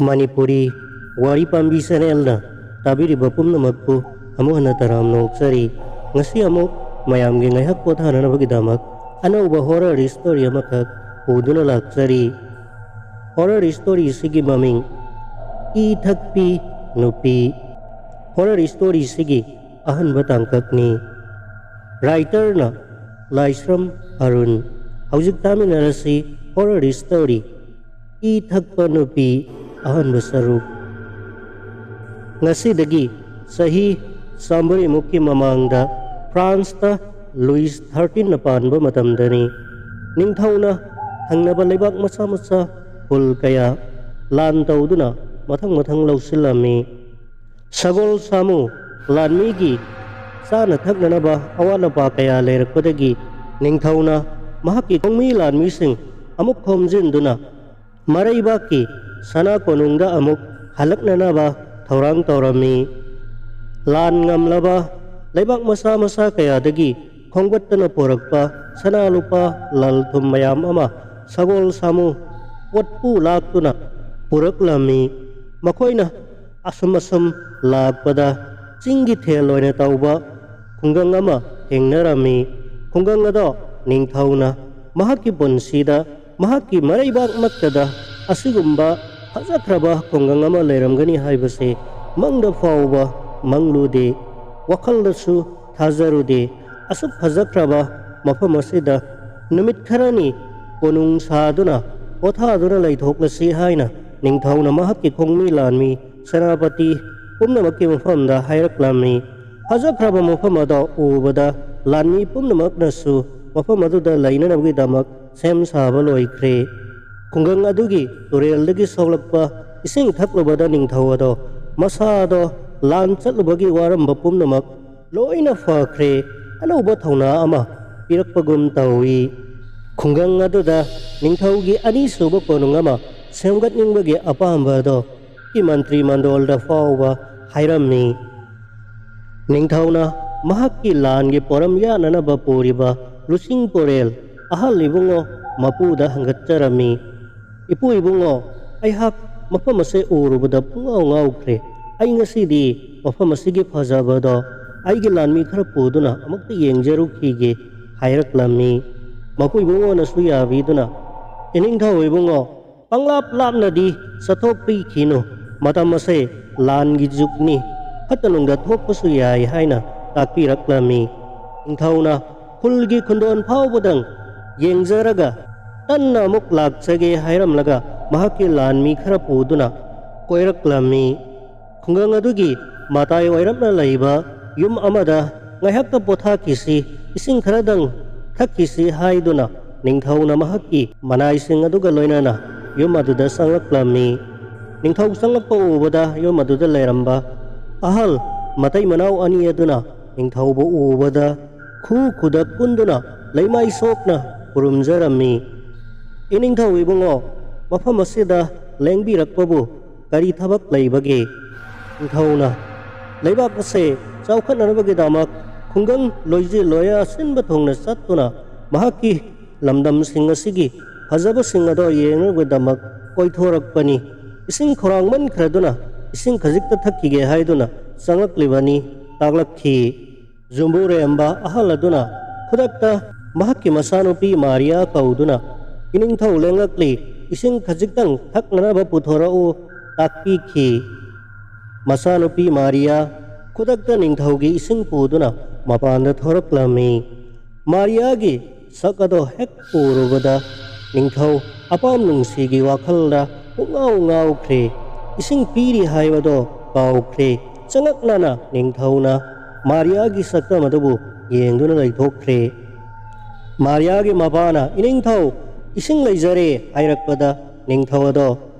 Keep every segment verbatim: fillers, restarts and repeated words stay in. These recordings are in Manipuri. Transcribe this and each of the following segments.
ꯃꯅꯤꯄꯨꯔꯤ ꯋꯥꯔꯤ ꯄꯥꯝꯕꯤ ꯆꯦꯅꯦꯜꯅ ꯇꯥꯕꯤꯔꯤꯕ ꯄꯨꯝꯅꯃꯛꯄꯨ ꯑꯃꯨꯛ ꯍꯟꯅ ꯇꯔꯥꯝꯅ ꯑꯣꯛꯆꯔꯤ꯫ ꯉꯁꯤ ꯑꯃꯨꯛ ꯃꯌꯥꯝꯒꯤ ꯉꯥꯏꯍꯥꯛ ꯄꯣꯊꯥꯅꯅꯕꯒꯤꯗꯃꯛ ꯑꯅꯧꯕ ꯍꯣꯔꯔ ꯁ꯭ꯇꯣꯔꯤ ꯑꯃꯈꯛ ꯄꯨꯗꯨꯅ ꯂꯥꯛꯆꯔꯤ꯫ ꯍꯣꯔꯔ ꯁ꯭ꯇꯣꯔꯤꯁꯤꯒꯤ ꯃꯃꯤꯡ ꯏ ꯊꯛꯄꯤ ꯅꯨꯄꯤ꯫ ꯍꯣꯔꯔ ꯁ꯭ꯇꯣꯔꯤꯁꯤꯒꯤ ꯑꯍꯥꯟꯕ ꯇꯥꯡꯀꯛꯅꯤ꯫ ꯔꯥꯏꯇꯔꯅ ꯂꯥꯏꯁ꯭ꯔꯝ ꯑꯔꯨꯟ꯫ ꯍꯧꯖꯤꯛ ꯇꯥꯃꯤꯟꯅꯔꯁꯤ ꯍꯣꯔꯔ ꯁ꯭ꯇꯣꯔꯤ ꯏ ꯊꯛꯄ ꯅꯨꯄꯤ ꯑꯍꯥꯟꯕ ꯁꯔꯨꯛ꯫ ꯉꯁꯤꯗꯒꯤ ꯆꯍꯤ ꯆꯥꯝꯃꯔꯤꯃꯨꯛꯀꯤ ꯃꯃꯥꯡꯗ ꯐ꯭ꯔꯥꯟꯁꯇ ꯂꯨꯏꯁ ꯊꯥꯔꯇꯤꯟꯅ ꯄꯥꯟꯕ ꯃꯇꯝꯗꯅꯤ꯫ ꯅꯤꯡꯊꯧꯅ ꯊꯪꯅꯕ ꯂꯩꯕꯥꯛ ꯃꯆꯥ ꯃꯆꯥ ꯈꯨꯜ ꯀꯌꯥ ꯂꯥꯟ ꯇꯧꯗꯨꯅ ꯃꯊꯪ ꯃꯊꯪ ꯂꯧꯁꯤꯜꯂꯝꯃꯤ꯫ ꯁꯒꯣꯜ ꯁꯥꯃꯨ ꯂꯥꯟꯃꯤꯒꯤ ꯆꯥꯅ ꯊꯛꯅꯅꯕ ꯑꯋꯥꯠ ꯑꯄꯥ ꯀꯌꯥ ꯂꯩꯔꯛꯄꯗꯒꯤ ꯅꯤꯡꯊꯧꯅ ꯃꯍꯥꯛꯀꯤ ꯈꯣꯡꯃꯤ ꯂꯥꯟꯃꯤꯁꯤꯡ ꯑꯃꯨꯛ ꯈꯣꯝꯖꯤꯟꯗꯨꯅ ꯃꯔꯩꯕꯥꯛꯀꯤ ꯁꯅꯥ ꯀꯣꯅꯨꯡꯗ ꯑꯃꯨꯛ ꯍꯜꯂꯛꯅꯅꯕ ꯊꯧꯔꯥꯡ ꯇꯧꯔꯝꯃꯤ꯫ ꯂꯥꯟ ꯉꯝꯂꯕ ꯂꯩꯕꯥꯛ ꯃꯆꯥ ꯃꯆꯥ ꯀꯌꯥꯗꯒꯤ ꯈꯣꯝꯒꯠꯇꯅ ꯄꯨꯔꯛꯄ ꯁꯅꯥ ꯂꯨꯄꯥ ꯂꯟ ꯊꯨꯝ ꯃꯌꯥꯝ ꯑꯃ ꯁꯒꯣꯜ ꯁꯥꯃꯨ ꯄꯣꯠꯄꯨ ꯂꯥꯛꯇꯨꯅ ꯄꯨꯔꯛꯂꯝꯃꯤ꯫ ꯃꯈꯣꯏꯅ ꯑꯁꯨꯝ ꯑꯁꯨꯝ ꯂꯥꯛꯄꯗ ꯆꯤꯡꯒꯤ ꯊꯦꯜ ꯑꯣꯏꯅ ꯇꯧꯕ ꯈꯨꯡꯒꯪ ꯑꯃ ꯊꯦꯡꯅꯔꯝꯃꯤ꯫ ꯈꯨꯡꯒꯪ ꯑꯗꯣ ꯅꯤꯡꯊꯧꯅ ꯃꯍꯥꯛꯀꯤ ꯄꯨꯟꯁꯤꯗ ꯃꯍꯥꯛꯀꯤ ꯃꯔꯩꯕꯥꯛꯃꯛꯇꯗ ꯑꯁꯤꯒꯨꯝꯕ ꯐꯖꯈ꯭ꯔꯕ ꯈꯨꯡꯒꯪ ꯑꯃ ꯂꯩꯔꯝꯒꯅꯤ ꯍꯥꯏꯕꯁꯤ ꯃꯪꯗ ꯐꯥꯎꯕ ꯃꯪꯂꯨꯗꯦ, ꯋꯥꯈꯜꯗꯁꯨ ꯊꯥꯖꯔꯨꯗꯦ꯫ ꯑꯁꯨꯛ ꯐꯖꯈ꯭ꯔꯕ ꯃꯐꯝ ꯑꯁꯤꯗ ꯅꯨꯃꯤꯠ ꯈꯔꯅꯤ ꯀꯣꯅꯨꯡ ꯁꯥꯗꯨꯅ ꯄꯣꯊꯥꯗꯨꯅ ꯂꯩꯊꯣꯛꯂꯁꯤ ꯍꯥꯏꯅ ꯅꯤꯡꯊꯧꯅ ꯃꯍꯥꯛꯀꯤ ꯈꯣꯡꯃꯤ ꯂꯥꯟꯃꯤ ꯁꯦꯅꯥꯄꯇꯤ ꯄꯨꯝꯅꯃꯛꯀꯤ ꯃꯐꯝꯗ ꯍꯥꯏꯔꯛꯂꯝꯃꯤ꯫ ꯐꯖꯈ꯭ꯔꯕ ꯃꯐꯝ ꯑꯗꯣ ꯎꯕꯗ ꯂꯥꯟꯃꯤ ꯄꯨꯝꯅꯃꯛꯅꯁꯨ ꯃꯐꯝ ꯑꯗꯨꯗ ꯂꯩꯅꯅꯕꯒꯤꯗꯃꯛ ꯁꯦꯝ ꯁꯥꯕ ꯂꯣꯏꯈ꯭ꯔꯦ꯫ ꯈꯨꯡꯒꯪ ꯑꯗꯨꯒꯤ ꯇꯨꯔꯦꯜꯗꯒꯤ ꯁꯣꯛꯂꯛꯄ ꯏꯁꯤꯡ ꯊꯛꯂꯨꯕꯗ ꯅꯤꯡꯊꯧ ꯑꯗꯣ ꯃꯁꯥꯗꯣ ꯂꯥꯟ ꯆꯠꯂꯨꯕꯒꯤ ꯋꯥꯔꯝꯕ ꯄꯨꯝꯅꯃꯛ ꯂꯣꯏꯅ ꯐꯈ꯭ꯔꯦ꯫ ꯑꯅꯧꯕ ꯊꯧꯅꯥ ꯑꯃ ꯄꯤꯔꯛꯄꯒꯨꯝ ꯇꯧꯏ꯫ ꯈꯨꯡꯒꯪ ꯑꯗꯨꯗ ꯅꯤꯡꯊꯧꯒꯤ ꯑꯅꯤꯁꯨꯕ ꯀꯣꯅꯨꯡ ꯑꯃ ꯁꯦꯝꯒꯠꯅꯤꯡꯕꯒꯤ ꯑꯄꯥꯝꯕ ꯑꯗꯣ ꯃꯟꯇ꯭ꯔꯤ ꯃꯟꯗꯣꯜꯗ ꯐꯥꯎꯕ ꯍꯥꯏꯔꯝꯃꯤ꯫ ꯅꯤꯡꯊꯧꯅ ꯃꯍꯥꯛꯀꯤ ꯂꯥꯟꯒꯤ ꯄꯣꯔꯝ ꯌꯥꯅꯅꯕ ꯄꯨꯔꯤꯕ ꯂꯨꯆꯤꯡ ꯄꯨꯔꯦꯜ ꯑꯍꯜ ꯏꯕꯨꯡꯉꯣ ꯃꯄꯨꯗ ꯍꯪꯒꯠꯆꯔꯝꯃꯤ꯫ "ꯏꯄꯨ ꯏꯕꯨꯡꯉꯣ, ꯑꯩꯍꯥꯛ ꯃꯐꯝ ꯑꯁꯦ ꯎꯔꯨꯕꯗ ꯄꯨꯡꯉꯥꯎ ꯉꯥꯎꯈ꯭ꯔꯦ꯫ "ꯑꯩ ꯉꯁꯤꯗꯤ ꯃꯐꯝ ꯑꯁꯤꯒꯤ ꯐꯖꯕꯗꯣ ꯑꯩꯒꯤ ꯂꯥꯟꯃꯤ ꯈꯔ ꯄꯨꯗꯨꯅ ꯑꯃꯨꯛꯇ ꯌꯦꯡꯖꯔꯨꯈꯤꯒꯦ" ꯍꯥꯏꯔꯛꯂꯝꯃꯤ꯫ ꯃꯄꯨ ꯏꯕꯨꯡꯉꯣꯅꯁꯨ ꯌꯥꯕꯤꯗꯨꯅ, "ꯏꯅꯤꯡꯊꯧ ꯏꯕꯨꯡꯉꯣ, ꯄꯪꯂꯥꯞ ꯂꯥꯞꯅꯗꯤ ꯆꯠꯊꯣꯛꯄꯤꯈꯤꯅꯨ꯫ ꯃꯇꯝ ꯑꯁꯦ ꯂꯥꯟꯒꯤ ꯖꯨꯒꯅꯤ, ꯐꯠꯇ ꯅꯨꯡꯗ ꯊꯣꯛꯄꯁꯨ ꯌꯥꯏ" ꯍꯥꯏꯅ ꯇꯥꯛꯄꯤꯔꯛꯂꯝꯃꯤ꯫ ꯅꯤꯡꯊꯧꯅ ꯈꯨꯜꯒꯤ ꯈꯨꯟꯗꯣꯟ ꯐꯥꯎꯕꯗꯪ ꯌꯦꯡꯖꯔꯒ ꯇꯟꯅ ꯑꯃꯨꯛ ꯂꯥꯛꯆꯒꯦ ꯍꯥꯏꯔꯝꯂꯒ ꯃꯍꯥꯛꯀꯤ ꯂꯥꯟꯃꯤ ꯈꯔ ꯄꯨꯗꯨꯅ ꯀꯣꯏꯔꯛꯂꯝꯃꯤ꯫ ꯈꯨꯡꯒꯪ ꯑꯗꯨꯒꯤ ꯃꯇꯥꯏ ꯑꯣꯏꯔꯞꯅ ꯂꯩꯕ ꯌꯨꯝ ꯑꯃꯗ ꯉꯥꯏꯍꯥꯛꯇ ꯄꯣꯊꯥꯈꯤꯁꯤ, ꯏꯁꯤꯡ ꯈꯔꯗꯪ ꯊꯛꯈꯤꯁꯤ ꯍꯥꯏꯗꯨꯅ ꯅꯤꯡꯊꯧꯅ ꯃꯍꯥꯛꯀꯤ ꯃꯅꯥꯏꯁꯤꯡ ꯑꯗꯨꯒ ꯂꯣꯏꯅꯅ ꯌꯨꯝ ꯑꯗꯨꯗ ꯆꯪꯂꯛꯂꯝꯃꯤ꯫ ꯅꯤꯡꯊꯧ ꯆꯪꯂꯛꯄ ꯎꯕꯗ ꯌꯨꯝ ꯑꯗꯨꯗ ꯂꯩꯔꯝꯕ ꯑꯍꯜ ꯃꯇꯩ ꯃꯅꯥꯎ ꯑꯅꯤ ꯑꯗꯨꯅ ꯅꯤꯡꯊꯧꯕꯨ ꯎꯕꯗ ꯈꯨ ꯈꯨꯗ ꯀꯨꯟꯗꯨꯅ ꯂꯩꯃꯥꯏ ꯁꯣꯛꯅ ꯈꯨꯔꯨꯝꯖꯔꯝꯃꯤ꯫ "ꯏꯅꯤꯡꯊꯧ ꯏꯕꯨꯡꯉꯣ, ꯃꯐꯝ ꯑꯁꯤꯗ ꯂꯦꯡꯕꯤꯔꯛꯄꯕꯨ ꯀꯔꯤ ꯊꯕꯛ ꯂꯩꯕꯒꯦ?" ꯅꯤꯡꯊꯧꯅ, "ꯂꯩꯕꯥꯛ ꯑꯁꯦ ꯆꯥꯎꯈꯠꯅꯅꯕꯒꯤꯗꯃꯛ ꯈꯨꯡꯒꯪ ꯂꯣꯏꯖꯤꯜ ꯂꯣꯌꯥ ꯁꯤꯟꯕ ꯊꯨꯡꯅ ꯆꯠꯇꯨꯅ ꯃꯍꯥꯛꯀꯤ ꯂꯝꯗꯝꯁꯤꯡ ꯑꯁꯤꯒꯤ ꯐꯖꯕꯁꯤꯡ ꯑꯗꯣ ꯌꯦꯡꯅꯕꯒꯤꯗꯃꯛ ꯀꯣꯏꯊꯣꯔꯛꯄꯅꯤ꯫ ꯏꯁꯤꯡ ꯈꯧꯔꯥꯡꯃꯟꯈ꯭ꯔꯗꯨꯅ ꯏꯁꯤꯡ ꯈꯖꯤꯛꯇ ꯊꯛꯈꯤꯒꯦ ꯍꯥꯏꯗꯨꯅ ꯆꯪꯂꯛꯂꯤꯕꯅꯤ" ꯇꯥꯛꯂꯛꯈꯤ꯫ ꯌꯨꯝꯕꯨꯔꯦꯝꯕ ꯑꯍꯜ ꯑꯗꯨꯅ ꯈꯨꯗꯛꯇ ꯃꯍꯥꯛꯀꯤ ꯃꯆꯥꯅꯨꯄꯤ ꯃꯥꯔꯤꯌꯥ ꯀꯧꯗꯨꯅ, "ꯏꯅꯤꯡꯊꯧ ꯂꯦꯡꯂꯛꯂꯤ, ꯏꯁꯤꯡ ꯈꯖꯤꯛꯇꯪ ꯊꯛꯅꯅꯕ ꯄꯨꯊꯣꯔꯛꯎ" ꯇꯥꯛꯄꯤꯈꯤ꯫ ꯃꯆꯥꯅꯨꯄꯤ ꯃꯥꯔꯤꯌꯥ ꯈꯨꯗꯛꯇ ꯅꯤꯡꯊꯧꯒꯤ ꯏꯁꯤꯡ ꯄꯨꯗꯨꯅ ꯃꯄꯥꯟꯗ ꯊꯣꯔꯛꯂꯝꯃꯤ꯫ ꯃꯥꯔꯤꯌꯥꯒꯤ ꯁꯛ ꯑꯗꯣ ꯍꯦꯛ ꯎꯔꯨꯕꯗ ꯅꯤꯡꯊꯧ ꯑꯄꯥꯝ ꯅꯨꯡꯁꯤꯒꯤ ꯋꯥꯈꯜꯗ ꯄꯨꯡꯉꯥꯎ ꯉꯥꯎꯈ꯭ꯔꯦ꯫ ꯏꯁꯤꯡ ꯄꯤꯔꯤ ꯍꯥꯏꯕꯗꯣ ꯀꯥꯎꯈ꯭ꯔꯦ꯫ ꯆꯉꯛꯅꯅ ꯅꯤꯡꯊꯧꯅ ꯃꯥꯔꯤꯌꯥꯒꯤ ꯁꯛꯇꯝ ꯑꯗꯨꯕꯨ ꯌꯦꯡꯗꯨꯅ ꯂꯩꯊꯣꯛꯈ꯭ꯔꯦ꯫ ꯃꯥꯔꯤꯌꯥꯒꯤ ꯃꯄꯥꯅ, "ꯏꯅꯤꯡꯊꯧ, ꯏꯁꯤꯡ ꯂꯩꯖꯔꯦ" ꯍꯥꯏꯔꯛꯄꯗ ꯅꯤꯡꯊꯧ ꯑꯗꯣ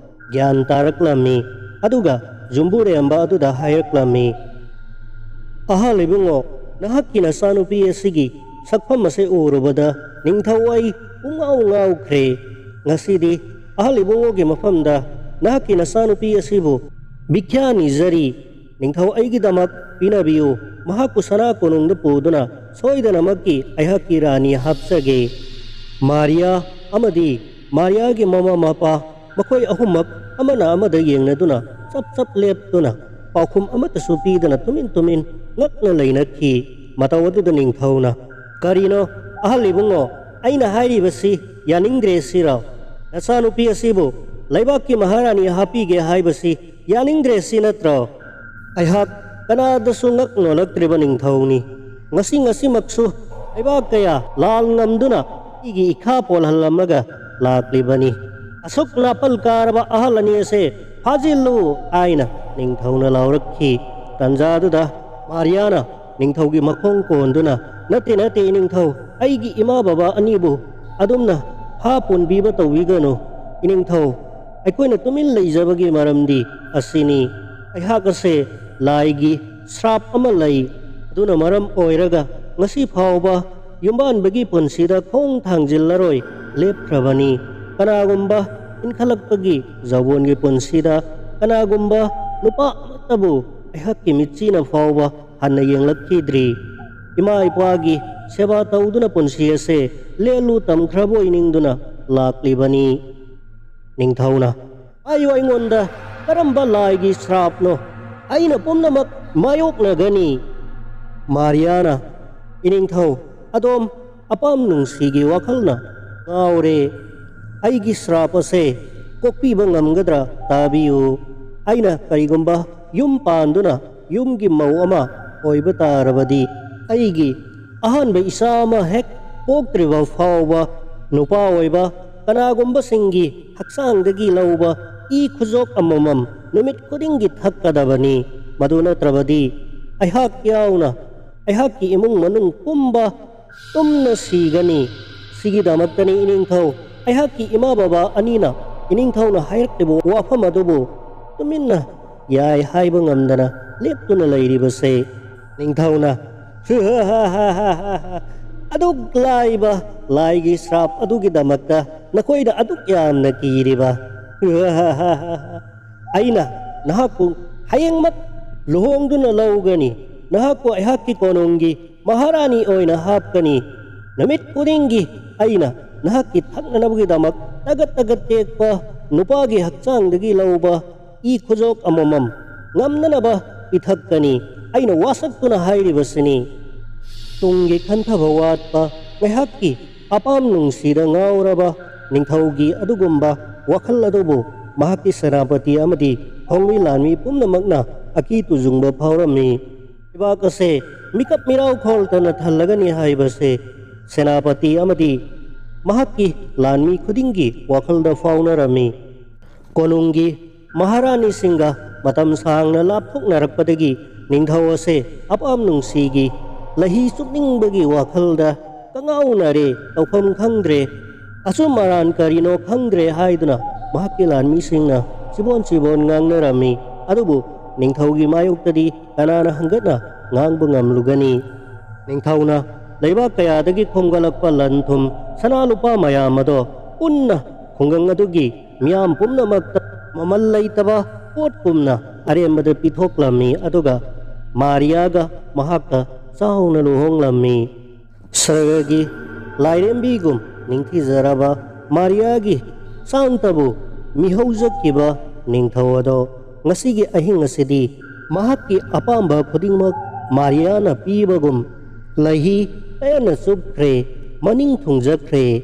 ꯒ꯭ꯌꯥꯟ ꯇꯥꯔꯛꯂꯝꯃꯤ꯫ ꯑꯗꯨꯒ ꯌꯨꯝꯕꯨꯔꯦꯝꯕ ꯑꯗꯨꯗ ꯍꯥꯏꯔꯛꯂꯝꯃꯤ, "ꯑꯍꯜ ꯏꯕꯨꯡꯉꯣ, ꯅꯍꯥꯛꯀꯤ ꯅꯆꯥꯅꯨꯄꯤ ꯑꯁꯤꯒꯤ ꯁꯛꯐꯝ ꯑꯁꯤ ꯎꯔꯨꯕꯗ ꯅꯤꯡꯊꯧ ꯑꯩ ꯄꯨꯡꯉꯥꯎ ꯉꯥꯎꯈ꯭ꯔꯦ꯫ ꯉꯁꯤꯗꯤ ꯑꯍꯜ ꯏꯕꯨꯡꯉꯣꯒꯤ ꯃꯐꯝꯗ ꯅꯍꯥꯛꯀꯤ ꯅꯆꯥꯅꯨꯄꯤ ꯑꯁꯤꯕꯨ ꯚꯤꯈ꯭ꯌꯥ ꯅꯤꯖꯔꯤ꯫ ꯅꯤꯡꯊꯧ ꯑꯩꯒꯤꯗꯃꯛ ꯄꯤꯅꯕꯤꯌꯨ꯫ ꯃꯍꯥꯛꯄꯨ ꯁꯅꯥ ꯀꯣꯅꯨꯡꯗ ꯄꯨꯗꯨꯅ ꯁꯣꯏꯗꯅꯃꯛꯀꯤ ꯑꯩꯍꯥꯛꯀꯤ ꯔꯥꯅꯤ ꯍꯥꯞꯆꯒꯦ"꯫ ꯃꯥꯔꯤꯌꯥ ꯑꯃꯗꯤ ꯃꯥꯔꯤꯌꯥꯒꯤ ꯃꯃꯥ ꯃꯄꯥ ꯃꯈꯣꯏ ꯑꯍꯨꯝꯃꯛ ꯑꯃꯅ ꯑꯃꯗ ꯌꯦꯡꯅꯗꯨꯅ ꯆꯞ ꯆꯞ ꯂꯦꯞꯇꯨꯅ ꯄꯥꯎꯈꯨꯝ ꯑꯃꯠꯇꯁꯨ ꯄꯤꯗꯅ ꯇꯨꯃꯤꯟ ꯇꯨꯃꯤꯟ ꯉꯛꯅ ꯂꯩꯅꯈꯤ꯫ ꯃꯇꯧ ꯑꯗꯨꯗ ꯅꯤꯡꯊꯧꯅ, "ꯀꯔꯤꯅꯣ, ꯑꯍꯜ ꯏꯕꯨꯡꯉꯣ, ꯑꯩꯅ ꯍꯥꯏꯔꯤꯕꯁꯤ ꯌꯥꯅꯤꯡꯗ꯭ꯔꯦ ꯁꯤꯔꯣ? ꯅꯆꯥꯅꯨꯄꯤ ꯑꯁꯤꯕꯨ ꯂꯩꯕꯥꯛꯀꯤ ꯃꯍꯥꯔꯥꯅꯤ ꯍꯥꯞꯄꯤꯒꯦ ꯍꯥꯏꯕꯁꯤ ꯌꯥꯅꯤꯡꯗ꯭ꯔꯦ ꯁꯤ ꯅꯠꯇ꯭ꯔꯣ? ꯑꯩꯍꯥꯛ ꯀꯅꯥꯗꯁꯨ ꯉꯛ ꯅꯣꯜꯂꯛꯇ꯭ꯔꯤꯕ ꯅꯤꯡꯊꯧꯅꯤ꯫ ꯉꯁꯤ ꯉꯁꯤꯃꯛꯁꯨ ꯂꯩꯕꯥꯛ ꯀꯌꯥ ꯂꯥꯜ ꯉꯝꯗꯨꯅ ꯑꯩꯒꯤ ꯏꯈꯥ ꯄꯣꯜꯍꯜꯂꯝꯃꯒ ꯂꯥꯛꯂꯤꯕꯅꯤ꯫ ꯑꯁꯨꯛ ꯅꯥꯄꯜ ꯀꯥꯔꯕ ꯑꯍꯜ ꯑꯅꯤ ꯑꯁꯦ ꯐꯥꯖꯤꯜꯂꯨ" ꯍꯥꯏꯅ ꯅꯤꯡꯊꯧꯅ ꯂꯥꯎꯔꯛꯈꯤ꯫ ꯇꯟꯖꯥꯗꯨꯗ ꯃꯥꯔꯤꯌꯥꯅ ꯅꯤꯡꯊꯧꯒꯤ ꯃꯈꯣꯡ ꯀꯣꯟꯗꯨꯅ, "ꯅꯠꯇꯦ, ꯅꯠꯇꯦ, ꯏꯅꯤꯡꯊꯧ, ꯑꯩꯒꯤ ꯏꯃꯥ ꯕꯕꯥ ꯑꯅꯤꯕꯨ ꯑꯗꯨꯝꯅ ꯐꯥ ꯄꯨꯟꯕꯤꯕ ꯇꯧꯕꯤꯒꯅꯨ꯫ ꯏꯅꯤꯡꯊꯧ, ꯑꯩꯈꯣꯏꯅ ꯇꯨꯃꯤꯟ ꯂꯩꯖꯕꯒꯤ ꯃꯔꯝꯗꯤ ꯑꯁꯤꯅꯤ꯫ ꯑꯩꯍꯥꯛ ꯑꯁꯦ ꯂꯥꯏꯒꯤ ꯁ꯭ꯔꯥꯞ ꯑꯃ ꯂꯩ꯫ ꯑꯗꯨꯅ ꯃꯔꯝ ꯑꯣꯏꯔꯒ ꯉꯁꯤ ꯐꯥꯎꯕ ꯌꯨꯝꯕꯥꯟꯕꯒꯤ ꯄꯨꯟꯁꯤꯗ ꯈꯣꯡ ꯊꯥꯡꯖꯤꯜꯂꯔꯣꯏ ꯂꯦꯞꯈ꯭ꯔꯕꯅꯤ꯫ ꯀꯅꯥꯒꯨꯝꯕ ꯏꯟꯈꯠꯂꯛꯄꯒꯤ ꯖꯥꯎꯕꯣꯟꯒꯤ ꯄꯨꯟꯁꯤꯗ ꯀꯅꯥꯒꯨꯝꯕ ꯅꯨꯄꯥ ꯑꯃꯠꯇꯕꯨ ꯑꯩꯍꯥꯛꯀꯤ ꯃꯤꯠꯆꯤꯅ ꯐꯥꯎꯕ ꯍꯟꯅ ꯌꯦꯡꯂꯛꯈꯤꯗ꯭ꯔꯤ꯫ ꯏꯃꯥ ꯏꯄꯥꯒꯤ ꯁꯦꯕꯥ ꯇꯧꯗꯨꯅ ꯄꯨꯟꯁꯤ ꯑꯁꯦ ꯂꯦꯜꯂꯨ ꯇꯝꯈ꯭ꯔꯕꯣꯏ ꯅꯤꯡꯗꯨꯅ ꯂꯥꯛꯂꯤꯕꯅꯤ"꯫ ꯅꯤꯡꯊꯧꯅ, "ꯍꯥꯏꯌꯨ ꯑꯩꯉꯣꯟꯗ, ꯀꯔꯝꯕ ꯂꯥꯏꯒꯤ ꯁ꯭ꯔꯥꯞꯅꯣ? ꯑꯩꯅ ꯄꯨꯝꯅꯃꯛ ꯃꯥꯌꯣꯛꯅꯒꯅꯤ"꯫ ꯃꯥꯔꯤꯌꯥꯅ, "ꯏꯅꯤꯡꯊꯧ, ꯑꯗꯣꯝ ꯑꯄꯥꯝ ꯅꯨꯡꯁꯤꯒꯤ ꯋꯥꯈꯜꯅ ꯉꯥꯎꯔꯦ꯫ ꯑꯩꯒꯤ ꯁ꯭ꯔꯥꯞ ꯑꯁꯦ ꯀꯣꯛꯄꯤꯕ ꯉꯝꯒꯗ꯭ꯔꯥ? ꯇꯥꯕꯤꯌꯨ꯫ ꯑꯩꯅ ꯀꯔꯤꯒꯨꯝꯕ ꯌꯨꯝ ꯄꯥꯟꯗꯨꯅ ꯌꯨꯝꯒꯤ ꯃꯧ ꯑꯃ ꯑꯣꯏꯕ ꯇꯥꯔꯕꯗꯤ, ꯑꯩꯒꯤ ꯑꯍꯥꯟꯕ ꯏꯆꯥ ꯑꯃ ꯍꯦꯛ ꯄꯣꯛꯇ꯭ꯔꯤꯕ ꯐꯥꯎꯕ ꯅꯨꯄꯥ ꯑꯣꯏꯕ ꯀꯅꯥꯒꯨꯝꯕꯁꯤꯡꯒꯤ ꯍꯛꯆꯥꯡꯗꯒꯤ ꯂꯧꯕ ꯏ ꯈꯨꯖꯣꯛ ꯑꯃꯃꯝ ꯅꯨꯃꯤꯠ ꯈꯨꯗꯤꯡꯒꯤ ꯊꯛꯀꯗꯕꯅꯤ꯫ ꯃꯗꯨ ꯅꯠꯇ꯭ꯔꯕꯗꯤ ꯑꯩꯍꯥꯛ ꯌꯥꯎꯅ ꯑꯩꯍꯥꯛꯀꯤ ꯏꯃꯨꯡ ꯃꯅꯨꯡ ꯄꯨꯝꯕ ꯇꯨꯝꯅ ꯁꯤꯒꯅꯤ꯫ ꯁꯤꯒꯤꯗꯃꯛꯇꯅꯤ ꯏꯅꯤꯡꯊꯧ, ꯑꯩꯍꯥꯛꯀꯤ ꯏꯃꯥ ꯕꯕꯥ ꯑꯅꯤꯅ ꯏꯅꯤꯡꯊꯧꯅ ꯍꯥꯏꯔꯛꯂꯤꯕ ꯋꯥꯐꯝ ꯑꯗꯨꯕꯨ ꯇꯨꯃꯤꯟꯅ ꯌꯥꯏ ꯍꯥꯏꯕ ꯉꯝꯗꯅ ꯂꯦꯞꯇꯨꯅ ꯂꯩꯔꯤꯕꯁꯦ"꯫ ꯅꯤꯡꯊꯧꯅ, "ꯑꯗꯨꯛ ꯂꯥꯏꯕ ꯂꯥꯏꯒꯤ ꯁ꯭ꯔꯥꯞ ꯑꯗꯨꯒꯤꯗꯃꯛꯇ ꯅꯈꯣꯏꯅ ꯑꯗꯨꯛ ꯌꯥꯝꯅ ꯀꯤꯔꯤꯕ? ꯑꯩꯅ ꯅꯍꯥꯛꯄꯨ ꯍꯌꯦꯡꯃꯛ ꯂꯨꯍꯣꯡꯗꯨꯅ ꯂꯧꯒꯅꯤ꯫ ꯅꯍꯥꯛꯄꯨ ꯑꯩꯍꯥꯛꯀꯤ ꯀꯣꯅꯨꯡꯒꯤ ꯃꯍꯥꯔꯥꯅꯤ ꯑꯣꯏꯅ ꯍꯥꯞꯀꯅꯤ꯫ ꯅꯨꯃꯤꯠ ꯈꯨꯗꯤꯡꯒꯤ ꯑꯩꯅ ꯅꯍꯥꯛꯀꯤ ꯊꯛꯅꯅꯕꯒꯤꯗꯃꯛ ꯇꯒꯠ ꯇꯒꯠ ꯇꯦꯛꯄ ꯅꯨꯄꯥꯒꯤ ꯍꯛꯆꯥꯡꯗꯒꯤ ꯂꯧꯕ ꯏ ꯈꯨꯖꯣꯛ ꯑꯃꯃꯝ ꯉꯝꯅꯅꯕ ꯄꯤꯊꯛꯀꯅꯤ꯫ ꯑꯩꯅ ꯋꯥꯁꯛꯇꯨꯅ ꯍꯥꯏꯔꯤꯕꯁꯤꯅꯤ꯫ ꯇꯨꯡꯒꯤ ꯈꯟꯊꯕ ꯋꯥꯠꯄ, ꯉꯥꯏꯍꯥꯛꯀꯤ ꯑꯄꯥꯝ ꯅꯨꯡꯁꯤꯗ ꯉꯥꯎꯔꯕ ꯅꯤꯡꯊꯧꯒꯤ ꯑꯗꯨꯒꯨꯝꯕ ꯋꯥꯈꯜ ꯑꯗꯨꯕꯨ ꯃꯍꯥꯛꯀꯤ ꯁꯦꯅꯥꯄꯇꯤ ꯑꯃꯗꯤ ꯈꯣꯡꯃꯤ ꯂꯥꯟꯃꯤ ꯄꯨꯝꯅꯃꯛꯅ ꯑꯀꯤ ꯇꯨꯖꯨꯡꯕ ꯐꯥꯎꯔꯝꯃꯤ꯫ ꯂꯩꯕꯥꯛ ꯑꯁꯦ ꯃꯤꯀꯞ ꯃꯤꯔꯥꯎ ꯈꯣꯜꯇꯅ ꯊꯜꯂꯒꯅꯤ ꯍꯥꯏꯕꯁꯦ ꯁꯦꯅꯥꯄꯇꯤ ꯑꯃꯗꯤ ꯃꯍꯥꯛꯀꯤ ꯂꯥꯟꯃꯤ ꯈꯨꯗꯤꯡꯒꯤ ꯋꯥꯈꯜꯗ ꯐꯥꯎꯅꯔꯝꯃꯤ꯫ ꯀꯣꯅꯨꯡꯒꯤ ꯃꯍꯥꯔꯥꯅꯤꯁꯤꯡꯒ ꯃꯇꯝ ꯁꯥꯡꯅ ꯂꯥꯞꯊꯣꯛꯅꯔꯛꯄꯗꯒꯤ ꯅꯤꯡꯊꯧ ꯑꯁꯦ ꯑꯄꯥꯝ ꯅꯨꯡꯁꯤꯒꯤ ꯂꯍꯤ ꯆꯨꯞꯅꯤꯡꯕꯒꯤ ꯋꯥꯈꯜꯗ ꯀꯉꯥꯎꯅꯔꯦ, ꯇꯧꯐꯝ ꯈꯪꯗ꯭ꯔꯦ, ꯑꯆꯨꯝ ꯑꯔꯥꯟ ꯀꯔꯤꯅꯣ ꯈꯪꯗ꯭ꯔꯦ ꯍꯥꯏꯗꯨꯅ ꯃꯍꯥꯛꯀꯤ ꯂꯥꯟꯃꯤꯁꯤꯡꯅ ꯆꯤꯕꯣꯟ ꯆꯤꯕꯣꯟ ꯉꯥꯡꯅꯔꯝꯃꯤ꯫ ꯑꯗꯨꯕꯨ ꯅꯤꯡꯊꯧꯒꯤ ꯃꯥꯌꯣꯛꯇꯗꯤ ꯀꯅꯥꯅ ꯍꯪꯒꯠꯅ ꯉꯥꯡꯕ ꯉꯝꯂꯨꯒꯅꯤ? ꯅꯤꯡꯊꯧꯅ ꯂꯩꯕꯥꯛ ꯀꯌꯥꯗꯒꯤ ꯈꯣꯝꯒꯠꯂꯛꯄ ꯂꯟ ꯊꯨꯝ, ꯁꯅꯥ ꯂꯨꯄꯥ ꯃꯌꯥꯝ ꯑꯗꯣ ꯄꯨꯟꯅ ꯈꯨꯡꯒꯪ ꯑꯗꯨꯒꯤ ꯃꯤꯌꯥꯝ ꯄꯨꯝꯅꯃꯛꯇ ꯃꯃꯜ ꯂꯩꯇꯕ ꯄꯣꯠꯀꯨꯝꯅ ꯑꯔꯦꯝꯕꯗ ꯄꯤꯊꯣꯛꯂꯝꯃꯤ꯫ ꯑꯗꯨꯒ ꯃꯥꯔꯤꯌꯥꯒ ꯃꯍꯥꯛꯀ ꯆꯥꯎꯅ ꯂꯨꯍꯣꯡꯂꯝꯃꯤ꯫ ꯁꯔꯒꯒꯤ ꯂꯥꯏꯔꯦꯝꯕꯤꯒꯨꯝ ꯅꯤꯡꯊꯤꯖꯔꯕ ꯃꯥꯔꯤꯌꯥꯒꯤ ꯁꯥꯟꯇꯕꯨ ꯃꯤꯍꯧꯖꯈꯤꯕ ꯅꯤꯡꯊꯧ ꯑꯗꯣ ꯉꯁꯤꯒꯤ ꯑꯍꯤꯡ ꯑꯁꯤꯗꯤ ꯃꯍꯥꯛꯀꯤ ꯑꯄꯥꯝꯕ ꯈꯨꯗꯤꯡꯃꯛ ꯃꯥꯔꯤꯌꯥꯅ ꯄꯤꯕꯒꯨꯝ ꯂꯩꯍꯤ ꯄꯦꯟꯅ ꯆꯨꯞꯈ꯭ꯔꯦ, ꯃꯅꯤꯡ ꯊꯨꯡꯖꯈ꯭ꯔꯦ꯫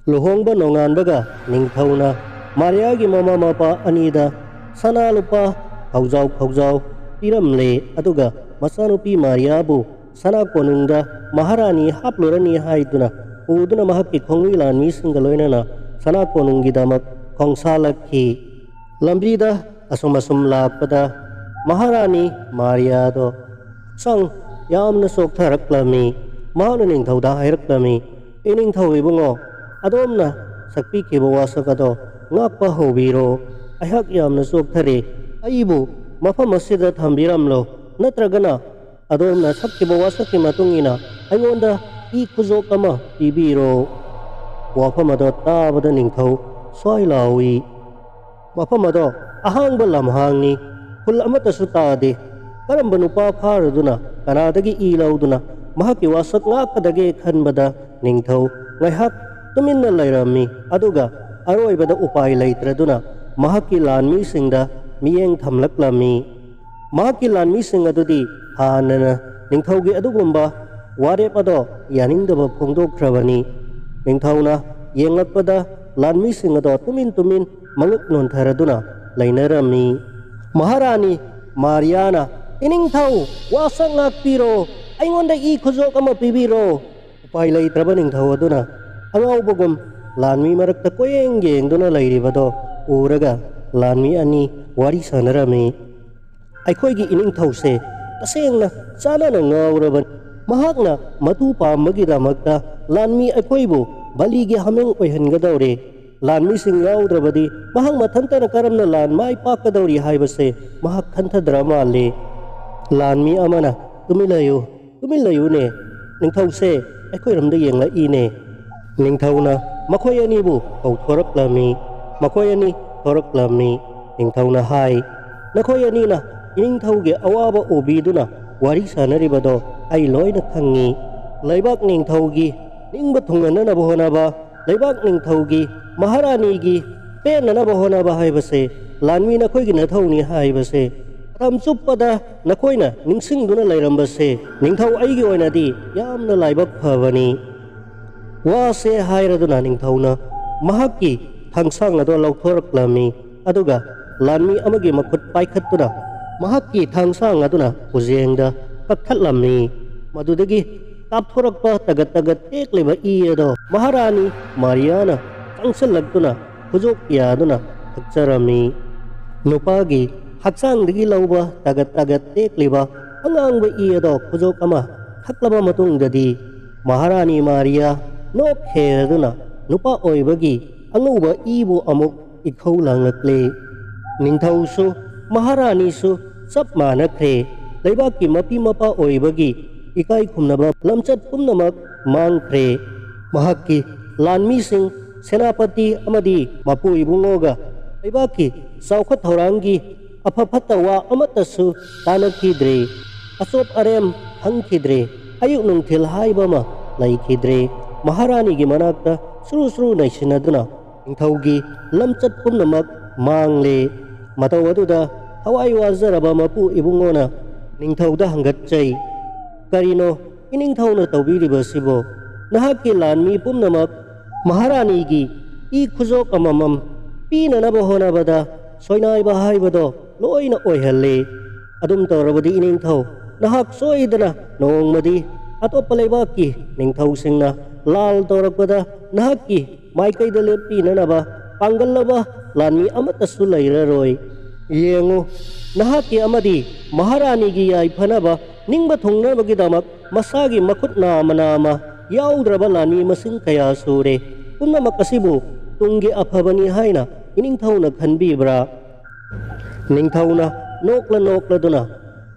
ꯂꯨꯍꯣꯡꯕ ꯅꯣꯡꯉꯥꯟꯕꯒ ꯅꯤꯡꯊꯧꯅ ꯃꯥꯔꯤꯌꯥꯒꯤ ꯃꯃꯥ ꯃꯄꯥ ꯑꯅꯤꯗ ꯁꯅꯥ ꯂꯨꯄꯥ ꯈꯧꯖꯥꯎ ꯈꯧꯖꯥꯎ ꯄꯤꯔꯝꯂꯦ꯫ ꯑꯗꯨꯒ ꯃꯆꯥꯅꯨꯄꯤ ꯃꯥꯔꯤꯌꯥꯕꯨ ꯁꯅꯥ ꯀꯣꯅꯨꯡꯗ ꯃꯍꯥꯔꯥꯅꯤ ꯍꯥꯞꯂꯨꯔꯅꯤ ꯍꯥꯏꯗꯨꯅ ꯄꯨꯗꯨꯅ ꯃꯍꯥꯛꯀꯤ ꯈꯣꯡꯃꯤ ꯂꯥꯟꯃꯤꯁꯤꯡꯒ ꯂꯣꯏꯅꯅ ꯁꯅꯥ ꯀꯣꯅꯨꯡꯒꯤꯗꯃꯛ ꯈꯣꯡꯁꯥꯜꯂꯛꯈꯤ꯫ ꯂꯝꯕꯤꯗ ꯑꯁꯨꯝ ꯑꯁꯨꯝ ꯂꯥꯛꯄꯗ ꯃꯍꯥꯔꯥꯅꯤ ꯃꯥꯔꯤꯌꯥꯗꯣ ꯍꯛꯆꯥꯡ ꯌꯥꯝꯅ ꯆꯣꯛꯊꯔꯛꯂꯝꯃꯤ꯫ ꯃꯍꯥꯛꯅ ꯅꯤꯡꯊꯧꯗ ꯍꯥꯏꯔꯛꯂꯝꯃꯤ, "ꯏꯅꯤꯡꯊꯧ ꯏꯕꯨꯡꯉꯣ, ꯑꯗꯣꯝꯅ ꯁꯛꯄꯤꯈꯤꯕ ꯋꯥꯁꯛ ꯑꯗꯣ ꯉꯥꯛꯄ ꯍꯧꯕꯤꯔꯣ꯫ ꯑꯩꯍꯥꯛ ꯌꯥꯝꯅ ꯆꯣꯛꯊꯔꯦ꯫ ꯑꯩꯕꯨ ꯃꯐꯝ ꯑꯁꯤꯗ ꯊꯝꯕꯤꯔꯝꯂꯣ, ꯅꯠꯇ꯭ꯔꯒꯅ ꯑꯗꯣꯝꯅ ꯁꯛꯈꯤꯕ ꯋꯥꯁꯛꯀꯤ ꯃꯇꯨꯡ ꯏꯟꯅ ꯑꯩꯉꯣꯟꯗ ꯏ ꯈꯨꯖꯣꯛ ꯑꯃ ꯄꯤꯕꯤꯔꯣ"꯫ ꯋꯥꯐꯝ ꯑꯗꯣ ꯇꯥꯕꯗ ꯅꯤꯡꯊꯧ ꯁ꯭ꯋꯥꯏ ꯂꯥꯎꯏ꯫ ꯃꯐꯝ ꯑꯗꯣ ꯑꯍꯥꯡꯕ ꯂꯝꯍꯥꯡꯅꯤ, ꯈꯨꯜ ꯑꯃꯠꯇꯁꯨ ꯇꯥꯗꯦ꯫ ꯀꯔꯝꯕ ꯅꯨꯄꯥ ꯐꯥꯔꯗꯨꯅ ꯀꯅꯥꯗꯒꯤ ꯏ ꯂꯧꯗꯨꯅ ꯃꯍꯥꯛꯀꯤ ꯋꯥꯁꯛ ꯉꯥꯛꯀꯗꯒꯦ ꯈꯟꯕꯗ ꯅꯤꯡꯊꯧ ꯉꯥꯏꯍꯥꯛ ꯇꯨꯃꯤꯟꯅ ꯂꯩꯔꯝꯃꯤ꯫ ꯑꯗꯨꯒ ꯑꯔꯣꯏꯕꯗ ꯎꯄꯥꯏ ꯂꯩꯇ꯭ꯔꯗꯨꯅ ꯃꯍꯥꯛꯀꯤ ꯂꯥꯟꯃꯤꯁꯤꯡꯗ ꯃꯤꯠꯌꯦꯡ ꯊꯝꯂꯛꯂꯝꯃꯤ꯫ ꯃꯍꯥꯛꯀꯤ ꯂꯥꯟꯃꯤꯁꯤꯡ ꯑꯗꯨꯗꯤ ꯍꯥꯟꯅꯅ ꯅꯤꯡꯊꯧꯒꯤ ꯑꯗꯨꯒꯨꯝꯕ ꯋꯥꯔꯦꯞ ꯑꯗꯣ ꯌꯥꯅꯤꯡꯗꯕ ꯐꯣꯡꯗꯣꯛꯈ꯭ꯔꯕꯅꯤ꯫ ꯅꯤꯡꯊꯧꯅ ꯌꯦꯡꯂꯛꯄꯗ ꯂꯥꯟꯃꯤꯁꯤꯡ ꯑꯗꯣ ꯇꯨꯃꯤꯟ ꯇꯨꯃꯤꯟ ꯃꯉꯛ ꯅꯣꯟꯊꯔꯗꯨꯅ ꯂꯩꯅꯔꯝꯃꯤ꯫ ꯃꯍꯥꯔꯥꯅꯤ ꯃꯥꯔꯤꯌꯥꯅ, "ꯏꯅꯤꯡꯊꯧ, ꯋꯥꯁꯛ ꯉꯥꯛꯄꯤꯔꯣ, ꯑꯩꯉꯣꯟꯗ ꯏ ꯈꯨꯖꯣꯛ ꯑꯃ ꯄꯤꯕꯤꯔꯣ"꯫ ꯎꯄꯥꯏ ꯂꯩꯇ꯭ꯔꯕ ꯅꯤꯡꯊꯧ ꯑꯗꯨꯅ ꯑꯉꯥꯎꯕꯒꯨꯝ ꯂꯥꯟꯃꯤ ꯃꯔꯛꯇ ꯀꯣꯏꯌꯦꯡ ꯌꯦꯡꯗꯨꯅ ꯂꯩꯔꯤꯕꯗꯣ ꯎꯔꯒ ꯂꯥꯟꯃꯤ ꯑꯅꯤ ꯋꯥꯔꯤ ꯁꯥꯟꯅꯔꯝꯃꯤ꯫ "ꯑꯩꯈꯣꯏꯒꯤ ꯏꯅꯤꯡꯊꯧꯁꯦ ꯇꯁꯦꯡꯅ ꯆꯥꯟꯅꯅ ꯉꯥꯎꯔꯕꯅꯤ꯫ ꯃꯍꯥꯛꯅ ꯃꯇꯨ ꯄꯥꯝꯕꯒꯤꯗꯃꯛꯇ ꯂꯥꯟꯃꯤ ꯑꯩꯈꯣꯏꯕꯨ ꯕꯂꯤꯒꯤ ꯍꯥꯃꯦꯡ ꯑꯣꯏꯍꯟꯒꯗꯧꯔꯦ꯫ ꯂꯥꯟꯃꯤꯁꯤꯡ ꯌꯥꯎꯗ꯭ꯔꯕꯗꯤ ꯃꯍꯥꯛ ꯃꯊꯟꯇꯅ ꯀꯔꯝꯅ ꯂꯥꯟ ꯃꯥꯏ ꯄꯥꯛꯀꯗꯧꯔꯤ ꯍꯥꯏꯕꯁꯦ ꯃꯍꯥꯛ ꯈꯟꯊꯗ꯭ꯔ ꯃꯥꯜꯂꯤ"꯫ ꯂꯥꯟꯃꯤ ꯑꯃꯅ, "ꯇꯨꯃꯤꯟ ꯂꯩꯌꯨ, ꯇꯨꯃꯤꯟ ꯂꯩꯌꯨꯅꯦ, ꯅꯤꯡꯊꯧꯁꯦ ꯑꯩꯈꯣꯏꯔꯣꯝꯗ ꯌꯦꯡꯂꯛꯏꯅꯦ"꯫ ꯅꯤꯡꯊꯧꯅ ꯃꯈꯣꯏ ꯑꯅꯤꯕꯨ ꯀꯧꯊꯣꯔꯛꯂꯝꯃꯤ꯫ ꯃꯈꯣꯏ ꯑꯅꯤ ꯊꯣꯔꯛꯂꯝꯃꯤ꯫ ꯅꯤꯡꯊꯧꯅ ꯍꯥꯏ, "ꯅꯈꯣꯏ ꯑꯅꯤꯅ ꯏꯅꯤꯡꯊꯧꯒꯤ ꯑꯋꯥꯕ ꯎꯕꯤꯗꯨꯅ ꯋꯥꯔꯤ ꯁꯥꯟꯅꯔꯤꯕꯗꯣ ꯑꯩ ꯂꯣꯏꯅ ꯈꯪꯉꯤ꯫ ꯂꯩꯕꯥꯛ ꯅꯤꯡꯊꯧꯒꯤ ꯅꯤꯡꯕ ꯊꯨꯡꯍꯟꯅꯅꯕ ꯍꯣꯠꯅꯕ, ꯂꯩꯕꯥꯛ ꯅꯤꯡꯊꯧꯒꯤ, ꯃꯍꯥꯔꯥꯅꯤꯒꯤ ꯄꯦꯟꯅꯅꯕ ꯍꯣꯠꯅꯕ ꯍꯥꯏꯕꯁꯦ ꯂꯥꯟꯃꯤ ꯅꯈꯣꯏꯒꯤ ꯅꯊꯧꯅꯤ ꯍꯥꯏꯕꯁꯦ ꯃꯇꯝ ꯆꯨꯞꯄꯗ ꯅꯈꯣꯏꯅ ꯅꯤꯡꯁꯤꯡꯗꯨꯅ ꯂꯩꯔꯝꯕꯁꯦ ꯅꯤꯡꯊꯧ ꯑꯩꯒꯤ ꯑꯣꯏꯅꯗꯤ ꯌꯥꯝꯅ ꯂꯥꯏꯕꯛ ꯐꯕꯅꯤ"꯫ ꯋꯥꯁꯦ ꯍꯥꯏꯔꯗꯨꯅ ꯅꯤꯡꯊꯧꯅ ꯃꯍꯥꯛꯀꯤ ꯊꯥꯡꯁꯥꯡ ꯑꯗꯣ ꯂꯧꯊꯣꯔꯛꯂꯝꯃꯤ꯫ ꯑꯗꯨꯒ ꯂꯥꯟꯃꯤ ꯑꯃꯒꯤ ꯃꯈꯨꯠ ꯄꯥꯏꯈꯠꯇꯨꯅ ꯃꯍꯥꯛꯀꯤ ꯊꯥꯡꯁꯥꯡ ꯑꯗꯨꯅ ꯈꯨꯖꯦꯡꯗ ꯀꯛꯊꯠꯂꯝꯃꯤ꯫ ꯃꯗꯨꯗꯒꯤ ꯀꯥꯞꯊꯣꯔꯛꯄ ꯇꯒꯠ ꯇꯒꯠ ꯇꯦꯛꯂꯤꯕ ꯏ ꯑꯗꯣ ꯃꯍꯥꯔꯥꯅꯤ ꯃꯥꯔꯤꯌꯥꯅ ꯆꯪꯁꯤꯜꯂꯛꯇꯨꯅ ꯈꯨꯖꯣꯛ ꯌꯥꯗꯨꯅ ꯊꯛꯆꯔꯝꯃꯤ꯫ ꯅꯨꯄꯥꯒꯤ ꯍꯛꯆꯥꯡꯗꯒꯤ ꯂꯧꯕ ꯇꯒꯠ ꯇꯒꯠ ꯇꯦꯛꯂꯤꯕ ꯑꯉꯥꯡꯕ ꯏ ꯑꯗꯣ ꯈꯨꯖꯣꯛ ꯑꯃ ꯊꯛꯂꯕ ꯃꯇꯨꯡꯗꯗꯤ ꯃꯍꯥꯔꯥꯅꯤ ꯃꯥꯔꯤꯌꯥ ꯅꯣꯛ ꯈꯦꯔꯗꯨꯅ ꯅꯨꯄꯥ ꯑꯣꯏꯕꯒꯤ ꯑꯉꯧꯕ ꯏꯕꯨ ꯑꯃꯨꯛ ꯏꯈꯧ ꯂꯥꯡꯂꯛꯂꯦ꯫ ꯅꯤꯡꯊꯧꯁꯨ ꯃꯍꯥꯔꯥꯅꯤꯁꯨ ꯆꯞ ꯃꯥꯟꯅꯈ꯭ꯔꯦ꯫ ꯂꯩꯕꯥꯛꯀꯤ ꯃꯄꯤ ꯃꯄꯥ ꯑꯣꯏꯕꯒꯤ ꯏꯀꯥꯏ ꯈꯨꯝꯅꯕ ꯂꯝꯆꯠ ꯄꯨꯝꯅꯃꯛ ꯃꯥꯡꯈ꯭ꯔꯦ꯫ ꯃꯍꯥꯛꯀꯤ ꯂꯥꯟꯃꯤꯁꯤꯡ, ꯁꯦꯅꯥꯄꯇꯤ ꯑꯃꯗꯤ ꯃꯄꯨ ꯏꯕꯨꯡꯉꯣꯒ ꯂꯩꯕꯥꯛꯀꯤ ꯆꯥꯎꯈꯠ ꯊꯧꯔꯥꯡꯒꯤ ꯑꯐ ꯐꯠꯇ ꯋꯥ ꯑꯃꯠꯇꯁꯨ ꯇꯥꯅꯈꯤꯗ꯭ꯔꯦ꯫ ꯑꯆꯣꯞ ꯑꯔꯦꯝ ꯈꯪꯈꯤꯗ꯭ꯔꯦ꯫ ꯑꯌꯨꯛ ꯅꯨꯡꯊꯤꯜ ꯍꯥꯏꯕ ꯑꯃ ꯂꯩꯈꯤꯗ꯭ꯔꯦ꯫ ꯃꯍꯥꯔꯥꯅꯤꯒꯤ ꯃꯅꯥꯛꯇ ꯁꯨꯔꯨ ꯁꯨꯔꯨ ꯅꯩꯁꯤꯟꯅꯗꯨꯅ ꯅꯤꯡꯊꯧꯒꯤ ꯂꯝꯆꯠ ꯄꯨꯝꯅꯃꯛ ꯃꯥꯡꯂꯦ꯫ ꯃꯇꯧ ꯑꯗꯨꯗ ꯊꯋꯥꯏ ꯋꯥꯖꯔꯕ ꯃꯄꯨ ꯏꯕꯨꯡꯉꯣꯅ ꯅꯤꯡꯊꯧꯗ ꯍꯪꯒꯠꯆꯩ, "ꯀꯔꯤꯅꯣ ꯏꯅꯤꯡꯊꯧꯅ ꯇꯧꯕꯤꯔꯤꯕꯁꯤꯕꯣ? ꯅꯍꯥꯛꯀꯤ ꯂꯥꯟꯃꯤ ꯄꯨꯝꯅꯃꯛ ꯃꯍꯥꯔꯥꯅꯤꯒꯤ ꯏ ꯈꯨꯖꯣꯞ ꯑꯃꯃꯝ ꯄꯤꯅꯅꯕ ꯍꯣꯠꯅꯕꯗ ꯁꯣꯏꯅꯥꯏꯕ ꯍꯥꯏꯕꯗꯣ ꯂꯣꯏꯅ ꯑꯣꯏꯍꯜꯂꯦ꯫ ꯑꯗꯨꯝ ꯇꯧꯔꯕꯗꯤ ꯏꯅꯤꯡꯊꯧ, ꯅꯍꯥꯛ ꯁꯣꯏꯗꯅ ꯅꯣꯡꯃꯗꯤ ꯑꯇꯣꯞꯄ ꯂꯩꯕꯥꯛꯀꯤ ꯅꯤꯡꯊꯧꯁꯤꯡꯅ ꯂꯥꯜ ꯇꯧꯔꯛꯄꯗ ꯅꯍꯥꯛꯀꯤ ꯃꯥꯏꯀꯩꯗ ꯂꯦꯞꯄꯤꯅꯅꯕ ꯄꯥꯡꯒꯜꯂꯕ ꯂꯥꯟꯃꯤ ꯑꯃꯠꯇꯁꯨ ꯂꯩꯔꯔꯣꯏ꯫ ꯌꯦꯡꯉꯨ, ꯅꯍꯥꯛꯀꯤ ꯑꯃꯗꯤ ꯃꯍꯥꯔꯥꯅꯤꯒꯤ ꯌꯥꯏꯐꯅꯕ ꯅꯤꯡꯕ ꯊꯨꯡꯅꯕꯒꯤꯗꯃꯛ ꯃꯁꯥꯒꯤ ꯃꯈꯨꯠ ꯅꯥꯝꯃ ꯅꯥꯝꯃ ꯌꯥꯎꯗ꯭ꯔꯕ ꯂꯥꯟꯃꯤ ꯃꯁꯤꯡ ꯀꯌꯥ ꯁꯨꯔꯦ꯫ ꯄꯨꯝꯅꯃꯛ ꯑꯁꯤꯕꯨ ꯇꯨꯡꯒꯤ ꯑꯐꯕꯅꯤ ꯍꯥꯏꯅ ꯏꯅꯤꯡꯊꯧꯅ ꯈꯟꯕꯤꯕ꯭ꯔꯥ?" ꯅꯤꯡꯊꯧꯅ ꯅꯣꯛꯂ ꯅꯣꯛꯂꯗꯨꯅ,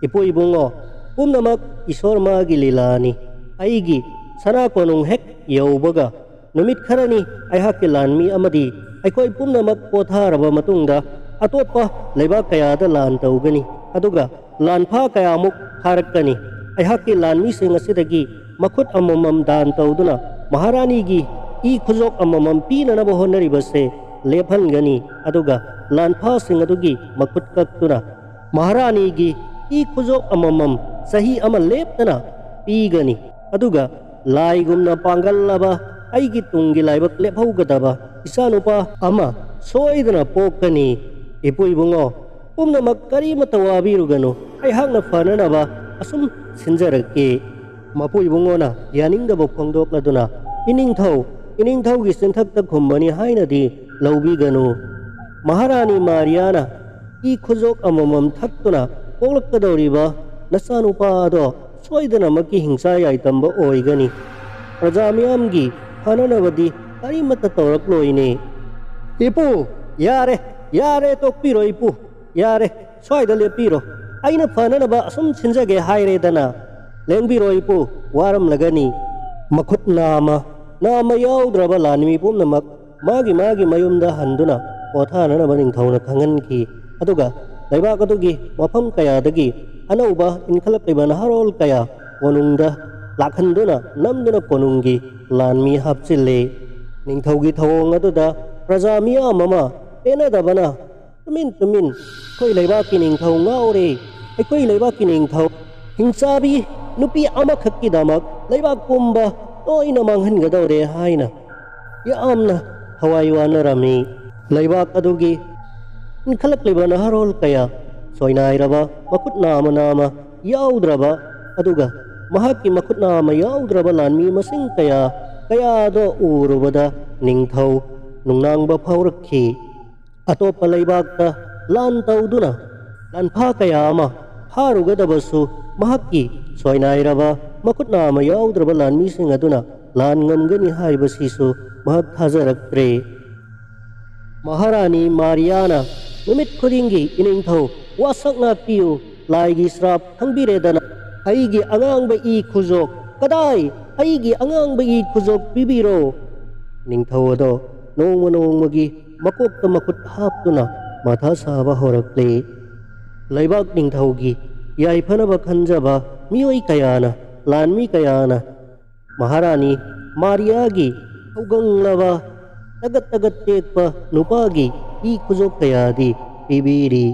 "ꯏꯄꯨ ꯏꯕꯨꯡꯉꯣ, ꯄꯨꯝꯅꯃꯛ ꯏꯁꯣꯔ ꯃꯥꯒꯤ ꯂꯤꯂꯥꯅꯤ꯫ ꯑꯩꯒꯤ ꯁꯅꯥ ꯀꯣꯅꯨꯡ ꯍꯦꯛ ꯌꯧꯕꯒ ꯅꯨꯃꯤꯠ ꯈꯔꯅꯤ ꯑꯩꯍꯥꯛꯀꯤ ꯂꯥꯟꯃꯤ ꯑꯃꯗꯤ ꯑꯩꯈꯣꯏ ꯄꯨꯝꯅꯃꯛ ꯄꯣꯊꯥꯔꯕ ꯃꯇꯨꯡꯗ ꯑꯇꯣꯞꯄ ꯂꯩꯕꯥꯛ ꯀꯌꯥꯗ ꯂꯥꯟ ꯇꯧꯒꯅꯤ꯫ ꯑꯗꯨꯒ ꯂꯥꯟꯐꯥ ꯀꯌꯥꯃꯨꯛ ꯐꯥꯔꯛꯀꯅꯤ꯫ ꯑꯩꯍꯥꯛꯀꯤ ꯂꯥꯟꯃꯤꯁꯤꯡ ꯑꯁꯤꯗꯒꯤ ꯃꯈꯨꯠ ꯑꯃꯃꯝ ꯗꯥꯟ ꯇꯧꯗꯨꯅ ꯃꯍꯥꯔꯥꯅꯤꯒꯤ ꯏ ꯈꯨꯖꯣꯞ ꯑꯃꯃꯝ ꯄꯤꯅꯅꯕ ꯍꯣꯠꯅꯔꯤꯕꯁꯦ ꯂꯦꯞꯍꯟꯒꯅꯤ꯫ ꯑꯗꯨꯒ ꯂꯥꯟꯐꯥꯁꯤꯡ ꯑꯗꯨꯒꯤ ꯃꯈꯨꯠ ꯀꯛꯇꯨꯅ ꯃꯍꯥꯔꯥꯅꯤꯒꯤ ꯏ ꯈꯨꯖꯣꯞ ꯑꯃꯃꯝ ꯆꯍꯤ ꯑꯃ ꯂꯦꯞꯇꯅ ꯄꯤꯒꯅꯤ꯫ ꯑꯗꯨꯒ ꯂꯥꯏꯒꯨꯝꯅ ꯄꯥꯡꯒꯜꯂꯕ ꯑꯩꯒꯤ ꯇꯨꯡꯒꯤ ꯂꯥꯏꯕꯛ ꯂꯦꯞꯍꯧꯒꯗꯕ ꯏꯆꯥꯅꯨꯄꯥ ꯑꯃ ꯁꯣꯏꯗꯅ ꯄꯣꯛꯀꯅꯤ꯫ ꯏꯄꯨ ꯏꯕꯨꯡꯉꯣ, ꯄꯨꯝꯅꯃꯛ ꯀꯔꯤꯃꯠꯇ ꯋꯥꯕꯤꯔꯨꯒꯅꯨ, ꯑꯩꯍꯥꯛꯅ ꯐꯅꯅꯕ ꯑꯁꯨꯝ ꯁꯤꯟꯖꯔꯛꯀꯦ꯫" ꯃꯄꯨ ꯏꯕꯨꯡꯉꯣꯅ ꯌꯥꯅꯤꯡꯗꯕ ꯐꯣꯡꯗꯣꯛꯂꯗꯨꯅ, "ꯏꯅꯤꯡꯊꯧ, ꯏꯅꯤꯡꯊꯧꯒꯤ ꯆꯤꯟꯊꯛꯇ ꯈꯨꯝꯕꯅꯤ ꯍꯥꯏꯅꯗꯤ ꯂꯧꯕꯤꯒꯅꯨ꯫ ꯃꯍꯥꯔꯥꯅꯤ ꯃꯥꯔꯤꯌꯥꯅ ꯏ ꯈꯨꯖꯣꯛ ꯑꯃꯃꯝ ꯊꯛꯇꯨꯅ ꯄꯣꯛꯂꯛꯀꯗꯧꯔꯤꯕ ꯅꯆꯥꯅꯨꯄꯥ ꯑꯗꯣ ꯁꯣꯏꯗꯅꯃꯛꯀꯤ ꯍꯤꯡꯆꯥ ꯌꯥꯏꯇꯝꯕ ꯑꯣꯏꯒꯅꯤ꯫ ꯄ꯭ꯔꯖꯥ ꯃꯤꯌꯥꯝꯒꯤ ꯐꯅꯅꯕꯗꯤ ꯀꯔꯤꯃꯠꯇ ꯇꯧꯔꯛꯂꯣꯏꯅꯦ꯫" "ꯏꯄꯨ, ꯌꯥꯔꯦ, ꯌꯥꯔꯦ, ꯇꯣꯛꯄꯤꯔꯣ ꯏꯄꯨ, ꯌꯥꯔꯦ, ꯁ꯭ꯋꯥꯏꯗ ꯂꯦꯞꯄꯤꯔꯣ꯫ ꯑꯩꯅ ꯐꯅꯅꯕ ꯑꯁꯨꯝ ꯁꯤꯟꯖꯒꯦ ꯍꯥꯏꯔꯦꯗꯅ꯫ ꯂꯦꯡꯕꯤꯔꯣ ꯏꯄꯨ, ꯋꯥꯔꯝꯂꯒꯅꯤ꯫" ꯃꯈꯨꯠ ꯅꯥꯝꯃ, ꯅꯥꯝꯃ ꯌꯥꯎꯗ꯭ꯔꯕ ꯂꯥꯟꯃꯤ ꯄꯨꯝꯅꯃꯛ ꯃꯥꯒꯤ ꯃꯥꯒꯤ ꯃꯌꯨꯝꯗ ꯍꯟꯗꯨꯅ ꯄꯣꯊꯥꯅꯅꯕ ꯅꯤꯡꯊꯧꯅ ꯈꯪꯍꯟꯈꯤ꯫ ꯑꯗꯨꯒ ꯂꯩꯕꯥꯛ ꯑꯗꯨꯒꯤ ꯃꯐꯝ ꯀꯌꯥꯗꯒꯤ ꯑꯅꯧꯕ ꯏꯟꯈꯠꯂꯛꯂꯤꯕ ꯅꯍꯥꯔꯣꯜ ꯀꯌꯥ ꯀꯣꯅꯨꯡꯗ ꯂꯥꯛꯍꯟꯗꯨꯅ ꯅꯝꯗꯨꯅ ꯀꯣꯅꯨꯡꯒꯤ ꯂꯥꯟꯃꯤ ꯍꯥꯞꯆꯤꯜꯂꯤ꯫ ꯅꯤꯡꯊꯧꯒꯤ ꯊꯧꯑꯣꯡ ꯑꯗꯨꯗ ꯄ꯭ꯔꯖꯥ ꯃꯤꯌꯥꯝ ꯑꯃ ꯄꯦꯟꯅꯗꯕꯅ ꯇꯨꯃꯤꯟ ꯇꯨꯃꯤꯟ, "ꯑꯩꯈꯣꯏ ꯂꯩꯕꯥꯛꯀꯤ ꯅꯤꯡꯊꯧ ꯉꯥꯎꯔꯦ, ꯑꯩꯈꯣꯏ ꯂꯩꯕꯥꯛꯀꯤ ꯅꯤꯡꯊꯧ ꯍꯤꯡꯆꯥꯕꯤ ꯅꯨꯄꯤ ꯑꯃꯈꯛꯀꯤꯗꯃꯛ ꯂꯩꯕꯥꯛ ꯄꯨꯝꯕ ꯂꯣꯏꯅ ꯃꯥꯡꯍꯟꯒꯗꯧꯔꯦ" ꯍꯥꯏꯅ ꯌꯥꯝꯅ ꯊꯋꯥꯏ ꯋꯥꯅꯔꯝꯃꯤ꯫ ꯂꯩꯕꯥꯛ ꯑꯗꯨꯒꯤ ꯏꯟꯈꯠꯂꯛꯂꯤꯕ ꯅꯍꯥꯔꯣꯜ ꯀꯌꯥ, ꯁꯣꯏꯅꯥꯏꯔꯕ, ꯃꯈꯨꯠ ꯅꯥꯝꯃ ꯅꯥꯝꯃ ꯌꯥꯎꯗ꯭ꯔꯕ, ꯑꯗꯨꯒ ꯃꯍꯥꯛꯀꯤ ꯃꯈꯨꯠ ꯅꯥꯝꯃ ꯌꯥꯎꯗ꯭ꯔꯕ ꯂꯥꯟꯃꯤ ꯃꯁꯤꯡ ꯀꯌꯥ, ꯀꯌꯥꯗꯣ ꯎꯔꯨꯕꯗ ꯅꯤꯡꯊꯧ ꯅꯨꯡꯅꯥꯡꯕ ꯐꯥꯎꯔꯛꯈꯤ꯫ ꯑꯇꯣꯞꯄ ꯂꯩꯕꯥꯛꯇ ꯂꯥꯟ ꯇꯧꯗꯨꯅ ꯂꯥꯟꯐꯥ ꯀꯌꯥ ꯑꯃ ꯐꯥꯔꯨꯒꯗꯕꯁꯨ, ꯃꯍꯥꯛꯀꯤ ꯁꯣꯏꯅꯥꯏꯔꯕ, ꯃꯈꯨꯠ ꯅꯥꯝꯃ ꯌꯥꯎꯗ꯭ꯔꯕ ꯂꯥꯟꯃꯤꯁꯤꯡ ꯑꯗꯨꯅ ꯂꯥꯟ ꯉꯝꯒꯅꯤ ꯍꯥꯏꯕꯁꯤꯁꯨ ꯃꯍꯥꯛ ꯊꯥꯖꯔꯛꯇ꯭ꯔꯦ꯫ ꯃꯍꯥꯔꯥꯅꯤ ꯃꯥꯔꯤꯌꯥꯅ ꯅꯨꯃꯤꯠ ꯈꯨꯗꯤꯡꯒꯤ ꯏꯅꯤꯡꯊꯧ ꯋꯥꯁꯛ ꯉꯥꯛꯄꯤꯌꯨ, ꯂꯥꯏꯒꯤ ꯁ꯭ꯔꯥꯞ ꯈꯪꯕꯤꯔꯦꯗꯅ, ꯑꯩꯒꯤ ꯑꯉꯥꯡꯕ ꯏ ꯈꯨꯖꯣꯛ ꯀꯗꯥꯏ? ꯑꯩꯒꯤ ꯑꯉꯥꯡꯕ ꯏ ꯈꯨꯖꯣꯛ ꯄꯤꯕꯤꯔꯣ꯫ ꯅꯤꯡꯊꯧ ꯑꯗꯣ ꯅꯣꯡꯃ ꯅꯣꯡꯃꯒꯤ ꯃꯀꯣꯛꯇ ꯃꯈꯨꯠ ꯍꯥꯞꯇꯨꯅ ꯃꯊꯥ ꯁꯥꯕ ꯍꯧꯔꯛꯂꯦ꯫ ꯂꯩꯕꯥꯛ ꯅꯤꯡꯊꯧꯒꯤ ꯌꯥꯏꯐꯅꯕ ꯈꯟꯖꯕ ꯃꯤꯑꯣꯏ ꯀꯌꯥꯅ, ꯂꯥꯟꯃꯤ ꯀꯌꯥꯅ ꯃꯍꯥꯔꯥꯅꯤ ꯃꯥꯔꯤꯌꯥꯒꯤ ꯍꯧꯒꯪꯂꯕ, ꯇꯒꯠ ꯇꯒꯠ ꯇꯦꯛꯄ ꯅꯨꯄꯥꯒꯤ ꯏ ꯈꯨꯖꯣꯛ ꯀꯌꯥꯗꯤ ꯄꯤꯕꯤꯔꯤ꯫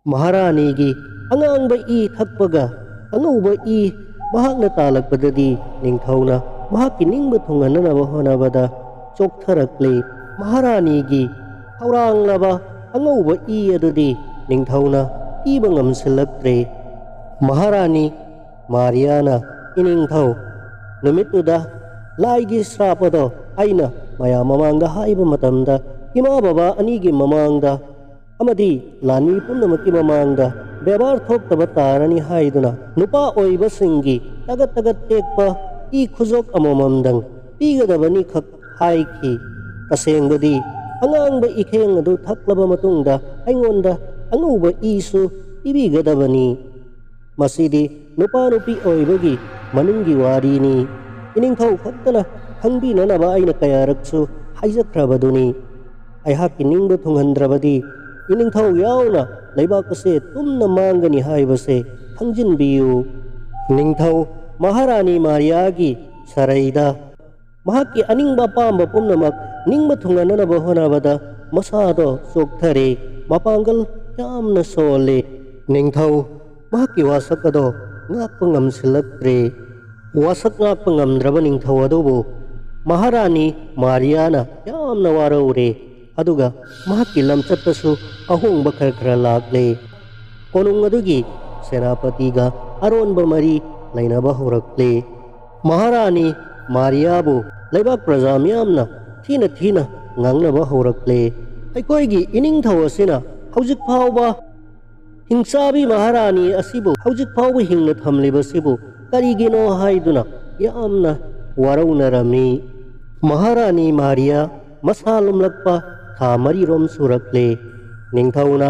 ꯃꯍꯥꯔꯥꯅꯤꯒꯤ ꯑꯉꯥꯡꯕ ꯏ ꯊꯛꯄꯒ ꯑꯉꯧꯕ ꯏ ꯃꯍꯥꯛꯅ ꯇꯥꯜꯂꯛꯄꯗꯗꯤ ꯅꯤꯡꯊꯧꯅ ꯃꯍꯥꯛꯀꯤ ꯅꯤꯡꯕ ꯊꯨꯡꯍꯟꯅꯅꯕ ꯍꯣꯠꯅꯕꯗ ꯆꯣꯛꯊꯔꯛꯂꯤ꯫ ꯃꯍꯥꯔꯥꯅꯤꯒꯤ ꯈꯧꯔꯥꯡꯂꯕ ꯑꯉꯧꯕ ꯏ ꯑꯗꯨꯗꯤ ꯅꯤꯡꯊꯧꯅ ꯄꯤꯕ ꯉꯝꯁꯤꯜꯂꯛꯇ꯭ꯔꯦ꯫ ꯃꯍꯥꯔꯥꯅꯤ ꯃꯥꯔꯤꯌꯥꯅ, "ꯏꯅꯤꯡꯊꯧ, ꯅꯨꯃꯤꯠꯇꯨꯗ ꯂꯥꯏꯒꯤ ꯁ꯭ꯔꯥꯞ ꯑꯗꯣ ꯑꯩꯅ ꯃꯌꯥꯝ ꯃꯃꯥꯡꯗ ꯍꯥꯏꯕ ꯃꯇꯝꯗ, ꯏꯃꯥ ꯕꯕꯥ ꯑꯅꯤꯒꯤ ꯃꯃꯥꯡꯗ ꯑꯃꯗꯤ ꯂꯥꯟꯃꯤ ꯄꯨꯝꯅꯃꯛꯀꯤ ꯃꯃꯥꯡꯗ ꯕꯦꯕꯥꯔ ꯊꯣꯛꯇꯕ ꯇꯥꯔꯅꯤ" ꯍꯥꯏꯗꯨꯅ ꯅꯨꯄꯥ ꯑꯣꯏꯕꯁꯤꯡꯒꯤ ꯇꯒꯠ ꯇꯒꯠ ꯇꯦꯛꯄ ꯏ ꯈꯨꯖꯣꯛ ꯑꯃꯃꯝꯗꯪ ꯄꯤꯒꯗꯕꯅꯤ ꯈꯛ ꯍꯥꯏꯈꯤ꯫ ꯇꯁꯦꯡꯕꯗꯤ ꯑꯉꯥꯡꯕ ꯏꯈꯦꯡ ꯑꯗꯨ ꯊꯛꯂꯕ ꯃꯇꯨꯡꯗ ꯑꯩꯉꯣꯟꯗ ꯑꯉꯧꯕ ꯏꯁꯨ ꯄꯤꯕꯤꯒꯗꯕꯅꯤ꯫ ꯃꯁꯤꯗꯤ ꯅꯨꯄꯥ ꯅꯨꯄꯤ ꯑꯣꯏꯕꯒꯤ ꯃꯅꯨꯡꯒꯤ ꯋꯥꯔꯤꯅꯤ꯫ ꯏꯅꯤꯡꯊꯧ ꯈꯛꯇꯅ ꯈꯪꯕꯤꯅꯅꯕ ꯑꯩꯅ ꯀꯌꯥꯔꯛꯁꯨ ꯍꯥꯏꯖꯈ꯭ꯔꯕꯗꯨꯅꯤ꯫ ꯑꯩꯍꯥꯛꯀꯤ ꯅꯤꯡꯕ ꯊꯨꯡꯍꯟꯗ꯭ꯔꯕꯗꯤ ꯏꯅꯤꯡꯊꯧ ꯌꯥꯎꯅ ꯂꯩꯕꯥꯛ ꯑꯁꯦ ꯇꯨꯝꯅ ꯃꯥꯡꯒꯅꯤ ꯍꯥꯏꯕꯁꯦ ꯈꯪꯖꯤꯟꯕꯤꯌꯨ꯫ ꯅꯤꯡꯊꯧ ꯃꯍꯥꯔꯥꯅꯤ ꯃꯥꯔꯤꯌꯥꯒꯤ ꯁꯔꯩꯗ ꯃꯍꯥꯛꯀꯤ ꯑꯅꯤꯡꯕ ꯑꯄꯥꯝꯕ ꯄꯨꯝꯅꯃꯛ ꯅꯤꯡꯕ ꯊꯨꯡꯅꯅꯕ ꯍꯣꯠꯅꯕꯗ ꯃꯁꯥꯗꯣ ꯆꯣꯛꯊꯔꯦ, ꯃꯄꯥꯡꯒꯜ ꯌꯥꯝꯅ ꯁꯣꯜꯂꯦ꯫ ꯅꯤꯡꯊꯧ ꯃꯍꯥꯛꯀꯤ ꯋꯥꯁꯛ ꯑꯗꯣ ꯉꯥꯛꯄ ꯉꯝꯁꯤꯜꯂꯛꯇ꯭ꯔꯦ꯫ ꯋꯥꯁꯛ ꯉꯥꯛꯄ ꯉꯝꯗ꯭ꯔꯕ ꯅꯤꯡꯊꯧ ꯑꯗꯨꯕꯨ ꯃꯍꯥꯔꯥꯅꯤ ꯃꯥꯔꯤꯌꯥꯅ ꯌꯥꯝꯅ ꯋꯥꯔꯧꯔꯦ, ꯑꯗꯨꯒ ꯃꯍꯥꯛꯀꯤ ꯂꯝꯆꯠꯇꯁꯨ ꯑꯍꯣꯡꯕ ꯈꯔ ꯈꯔ ꯂꯥꯛꯂꯦ꯫ ꯀꯣꯅꯨꯡ ꯑꯗꯨꯒꯤ ꯁꯦꯅꯥꯄꯇꯤꯒ ꯑꯔꯣꯟꯕ ꯃꯔꯤ ꯂꯩꯅꯕ ꯍꯧꯔꯛꯂꯦ꯫ ꯃꯍꯥꯔꯥꯅꯤ ꯃꯥꯔꯤꯌꯥꯕꯨ ꯂꯩꯕꯥꯛ ꯄ꯭ꯔꯖꯥ ꯃꯤꯌꯥꯝꯅ ꯊꯤꯅ ꯊꯤꯅ ꯉꯥꯡꯅꯕ ꯍꯧꯔꯛꯂꯦ꯫ ꯑꯩꯈꯣꯏꯒꯤ ꯏꯅꯤꯡꯊꯧ ꯑꯁꯤꯅ ꯍꯧꯖꯤꯛ ꯐꯥꯎꯕ ꯍꯤꯡꯆꯥꯕꯤ ꯃꯍꯥꯔꯥꯅꯤ ꯑꯁꯤꯕꯨ ꯍꯧꯖꯤꯛ ꯐꯥꯎꯕ ꯍꯤꯡꯅ ꯊꯝꯂꯤꯕꯁꯤꯕꯨ ꯀꯔꯤꯒꯤꯅꯣ ꯍꯥꯏꯗꯨꯅ ꯌꯥꯝꯅ ꯋꯥꯔꯧꯅꯔꯝꯃꯤ꯫ ꯃꯍꯥꯔꯥꯅꯤ ꯃꯥꯔꯤꯌꯥ ꯃꯁꯥ ꯂꯨꯝꯂꯛꯄ ꯊꯥ ꯃꯔꯤꯔꯣꯝ ꯁꯨꯔꯛꯂꯦ꯫ ꯅꯤꯡꯊꯧꯅ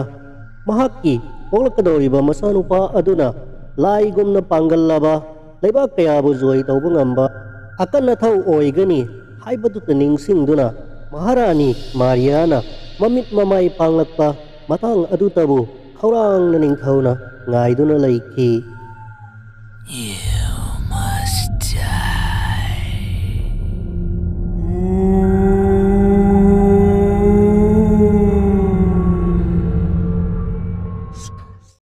ꯃꯍꯥꯛꯀꯤ ꯄꯣꯛꯂꯛꯀꯗꯧꯔꯤꯕ ꯃꯆꯥꯅꯨꯄꯥ ꯑꯗꯨꯅ ꯂꯥꯏꯒꯨꯝꯅ ꯄꯥꯡꯒꯜꯂꯕ, ꯂꯩꯕꯥꯛ ꯀꯌꯥꯕꯨ ꯖꯣꯏ ꯇꯧꯕ ꯉꯝꯕ ꯑꯀꯟ ꯑꯊꯧ ꯑꯣꯏꯒꯅꯤ ꯍꯥꯏꯕꯗꯨꯇ ꯅꯤꯡꯁꯤꯡꯗꯨꯅ ꯃꯍꯥꯔꯥꯅꯤ ꯃꯥꯔꯤꯌꯥꯅ ꯃꯃꯤꯠ ꯃꯃꯥꯏ ꯄꯥꯡꯂꯛꯄ ꯃꯇꯥꯡ ꯑꯗꯨꯇꯕꯨ ꯈꯧꯔꯥꯡꯅ ꯅꯤꯡꯊꯧꯅ ꯉꯥꯏꯗꯨꯅ ꯂꯩꯈꯤ꯫